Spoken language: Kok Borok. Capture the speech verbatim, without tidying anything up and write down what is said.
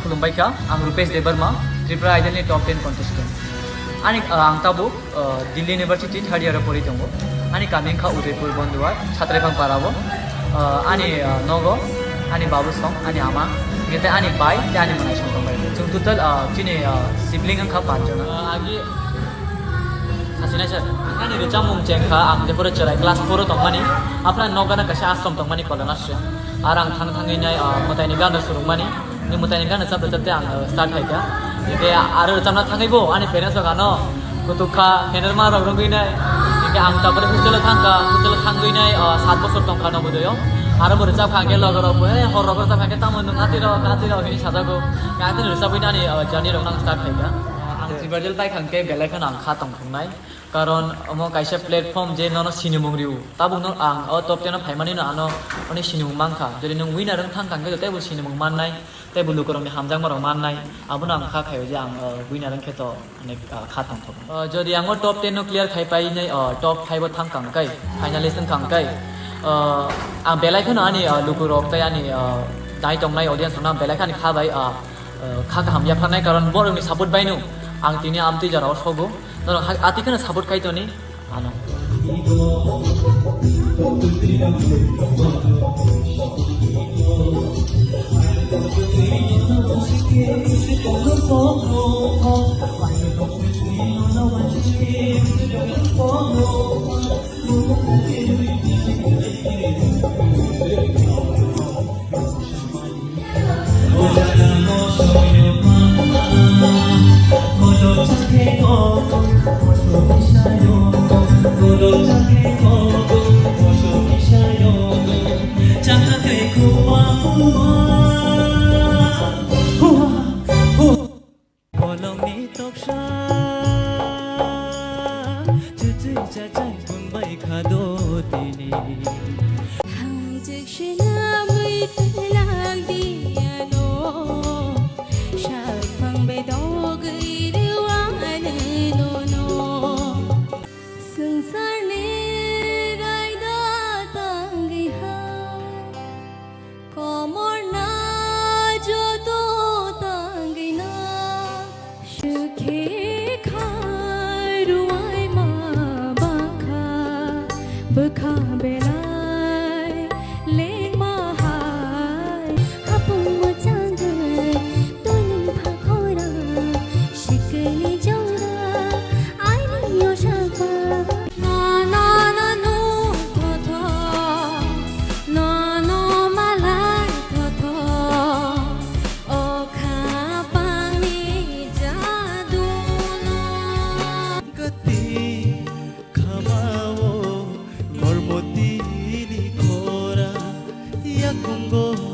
Khulumbai kha, ang Rupesh Debbarma, Tripura Idol ni top ten contestant. Ani, ah, ang tabuk, ah, Delhi University third year o pori tongo. Ani kami wngkha Udaipur Bonduar, Chatraipang para o. Ah, ani, ah, nogo, ani babu song, ani ama, hingke tei ani bai, tei ani mwnai song tongbai. Chwng total, ah, chini, ah, sibling wngkha panch jona. Ah, agi Hasinai sir, ani rwchapmung chengkha, ang jephuru chwrai class four o tongmani, aphra nokgana kaisa ashram tongmani Kolonasri. Ar ang thang thangwi nai, ah, mwtaini gana surungmani, ni mwtaini gana chapte chapte ang, ah, start khaikha. Hingke aro rwchapna thangwi bo ani parents rok ano kutukha, henerma rok rwgwi nai. Hingke ang tabore hostel o thangkha, hostel o thangwi nai, ah, sat bosor tongkha Nobodoyo. Aro bo rwchapkha hingke logo rok bo, "Eh, hor rok rwchapkha hingke tamo nwng atwi rok, atwi rok," hinwi sajago. Hingke atwino rwchapwi nani, ah, journey rok nang start khaikha. Ang Tripura Idol paikha hingke belai kheno ang kha tongthoknai. Karon omo kaisa platform je nono sinimung rio. Tabuk no ang o top ten o phaimani no ano oni sinimung mankha. Jodi nwng winner wng thang kang khe teibo sinimung mannai, teibo lukurokni hamjakma rok mannai. Abono ang kha khaio je ang, o, winner wng khe to onek, o, kha tongthok. O, jodi ang o top ten no clear khai painai, o, top five o thang kang kai, finalist wng kang kai, o, ang belai kheno ani, o, lukurok tei ani, o, nai tongnai audience rokno ang belai khani kha bai, o, o, kha kaham yapharnai, karon borokni support baino ang tini amtwi jorao sogo. Norok ha-, atwi kheno support khai toni ano. Bolongni toksa chwchwi chachai bumbai khado tini. Hangjwk swnamwi twlak di ano, sakphang bedogwi rwani nono. Swngcharni raida tangwi ha. Komorna joto tangwino sukhe kha ruai ma bakha bwkha belai lengma hai hapung mwchangwi toni phakhora sikini jora aini yosakha. No, no, no, no, tho, tho. No, no, malai, tho, tho. O khapangni jadu no. Gati khamao gormotini khora yakungo.